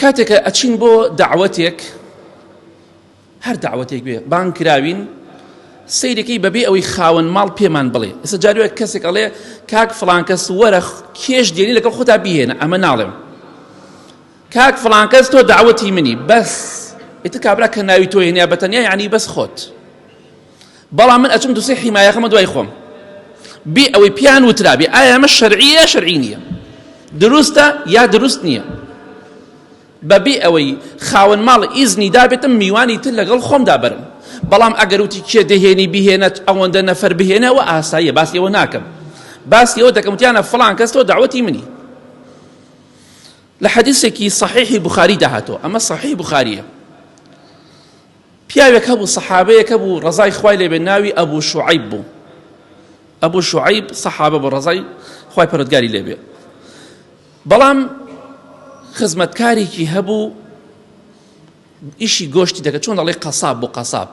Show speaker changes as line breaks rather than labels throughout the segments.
کاتێک کە ئەچین بۆ دەعوەتێک هەر دەعوەتێک بێ بانگ کراوین سەیرەکەی بەبێ ئەوەی خاوەن ماڵ پێمان بڵێ ئێستا جاروێک کەسێک ئەڵێ کاک فڵان کەس وەرە کێش دێنی لەگەڵ خۆتا بیهێنە ئەمە ناڵێم کاک فڵان کەس تۆ دەعوەتی منی بەس ئیتر کابرا کە ناوی تۆ هێنیا بەتەنیا یعنی بەس خۆت بەڵام من ئەچم دوسێ حیمایەکەمە دوای خۆم بێ ئەوەی پیان وترابێ ئایا ئەمە شەرعیە شەرعی نییە دروستە یا دروست نییە بەبێ ئەوەی خاوەن ماڵ ئیزنی دابێتم میوانی تر لەگەڵ خۆمدا بەرم بەڵام ئەگەر وتی کێ دەهێنی بهێنەت ئەوەندە نەفەر بهێنەوە ئاساییە باسی ئەوە ناکەم باسی ئەوە دەکەم وتیانە فڵان کەس تۆ داوەتی منی لە حەدیثێکی صحیحی بخاری داهاتوە ئەمە صحیح بخاریە پیاوێک هەبوو سەحابەیەک هەبوو ڕەزای خوای لێ بێ ناوی ئەبوو شوعەیب بوو ئەبوو شوعەیب سەحابە بوو ڕەزای خوای پەروەردگاری لێ بێ بەڵام خزمەتکارێکی هەبوو ئیشی گۆشتی دەکرد چۆن دەڵێ قەساب بۆ قەساب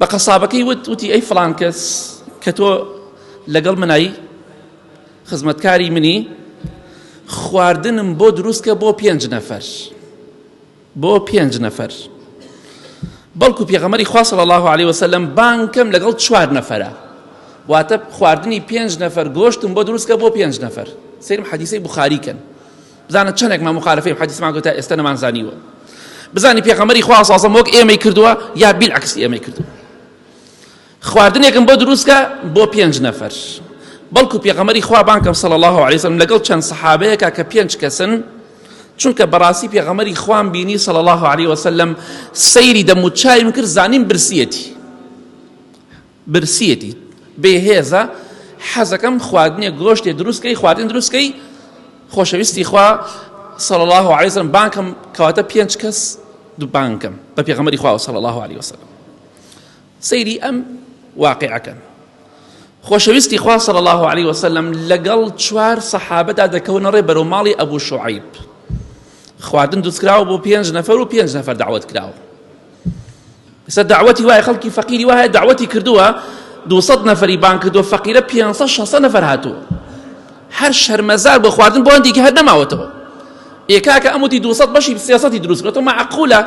بە قەسابەکەی وت وتی ئەی فڵان کەس کە تۆ لەگەڵ منای خزمەتکاری منی خواردنم بۆ دروستکە بۆ پێنج نەفەر بۆ پێنج نەفەر بەڵکو پێغەمەری خوا صلی الله علیه وسلم بانکەم لەگەڵ چوار نەفەرە واتە خواردنی پێنج نەفەر گۆشتم بۆ دروستکە بۆ پێنج نەفەر سەیرم حەدیسەی بخاری کەن بزانە چەندێکمان مخالفەی حەدیسمان گوت تا ئێستا نەمان زانیوە بزانی پێغەمبەری خوا صلی الله وەک ئێمەی کردووە یا بیلعکس ئێمەی کردووە خواردنێکم بۆ دروستکە بۆ پێنج نەفەر بەڵکو پێغەمبەری خوا بانکەم صلی الله علیه وسلم لەگەڵ چەند سەحابەیەکە کە پێنج کەسن چونکە بەڕاستی پێغەمبەری خوام بینی صلی الله علیه وسلم سەیری دەم و چاویم کرد زانیم برسیەتی برسیەتی بێ هێزە حەزەکەم خواردنێک گۆشتێ دروستکەی خواردن دروستکەی خۆشەویستی خوا صلی الله علیه وسلم بانکم کەواتە پێنج کەس دوو بانکم بە پێغەمبەری خوا صلی الله علیه وسلم سەیری ئەم واقعەکەن خۆشەویستی خوا صلی الله علیه وسلم لەگەڵ چوار سەحابەدا دەکەونە ڕێ بەرەو ماڵی ئەبوو شعیب خواردن دروستکراوە بۆ پێنج نەفەر و پێنج نەفەر داوت کراوە ئێستا دەعوەتی وایە خەڵکی فەقیری وایە دەعوەتی کردووە 200 نەفەری بان کردووە فەقیرە 500 600 نەفەر هاتووە هەر شەرمەزار بۆ خواردن بۆ هەندێکی هەر نەماوەتەوە ئێ کاکە ئەم وتی 200 بەشی 300 دروست کردەوە معقولە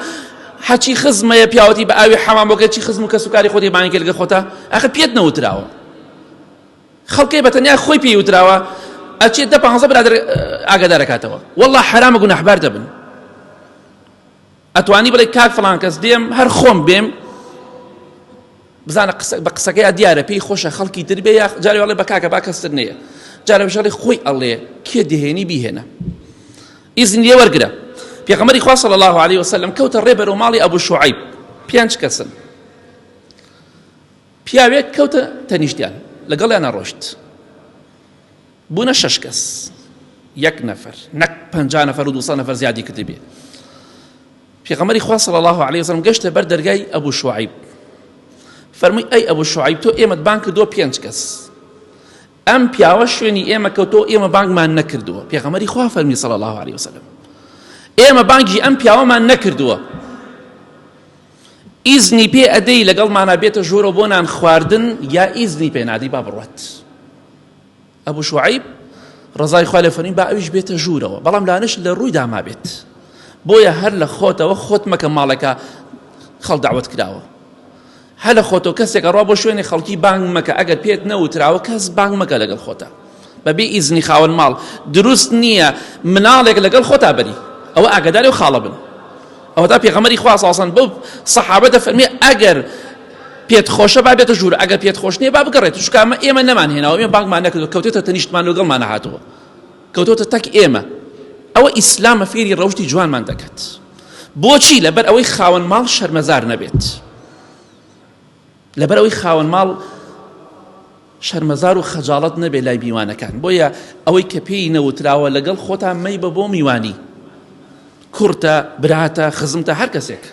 هەچی خزمەیە پیاوەتی بە ئاوی حەمام بۆکە چی خزم و کەسوکاری خۆتی بانگی لەگە خۆتە ئەخە پێت نەوتراوە خەڵکی بە تەنیا خۆی پێی وتراوە ئەچێت دە پانزە برادەر ئاگادارەکاتەوە والله حرامە گوناحبار دەبن ئەتوانی بڵێ کاک فڵان کەس دێم هەر خۆم بێم بزانە قسە بە قسەکەی دیارە پێی خۆشە خەڵکی تر بێ یا جارێ ئەڵێ بە کاکە با کەستر نییە جارێ بژەڵی خۆی ئەڵێ کێ دهێنی بیهێنە ئیزن لێ وەرگرە پێغەمبەری خوا صلی الله علیه وسلم کەوتە ڕێ بەرەو ماڵی ئەبو شوعیب پێنج کەسن پیاوێک کەوتە تەنیشتیان لەگەڵیانە ڕۆشت بوونە شەش کەس یەک نەفەر نەک پەنجا نەفەر و دوسە نەفەر زیادی کردبێ پێغەمبەری خوا صلی الله علیه وسلم گەشتە بەر دەرگای ئەبو شعیب فەرمووی ئەی ئەبو شعیب تۆ ئێمەت بانگ کردووە پێنج کەس ئەم پیاوە شوێنی ئێمە کەوتۆ ئێمە بانگمان نەکردووە پێغەمبەری خوا فەرمی صلی الله علیه وسلم ئێمە بانگی ئەم پیاوەمان نەکردووە ئیزنی پێ ئەدەی لەگەڵمانە بێتە ژوورەوە بۆ نان خواردن یا ئیزنی پێ نادەی با بڕوات ئەبو شوعیب ڕەزای خوا لێ فەرمی با ئەویش بێتە ژوورەوە بەڵام لانش لە ڕووی دامابێت بۆیە هەر لە خۆتەوە خۆت مەکە ماڵەکە خەڵ داوت کراوە هەر لە خۆتەوە کەسێک ئەڕوا بۆ شوێنی خەڵکی بانگ مەکە ئەگەر پێت نەوتراوە کەس بانگ مەکە لەگەڵ خۆتە بەبێ ئیزنی خاوەن ماڵ دروست نییە مناڵێک لەگەڵ خۆتا بەری ئەوە ئاگداری و خاڵە بن ئەوەتا پێغەمبەری خوا صلی الله بەو سەحابە دەفەرمێ ئەگەر پێت خۆشە با بێتە ژوور ئەگەر پێت خۆش نییە با بگەڕێت چونکە ئەمە ئێمە نەمان هێناوە ئێمە بانگمان نەکردو کەوتێتە تەنیشتمان لەگەڵمان نەهاتووە کەوتۆتە تەک ئێمە ئەوە ئیسلامە فێری ڕەوشتی جوانمان دەکات بۆچی لەبەر ئەوەی خاوەن ماڵ شەرمەزار نەبێت لەبەر ئەوەی خاوەن ماڵ شەرمەزار و خەجاڵەت نەبێ لای میوانەکان بۆیە ئەوەی کە پێی نەوتراوە لەگەڵ خۆتان مەیبە بۆ میوانی کوڕتە براتە خزمتە هەر کەسێک.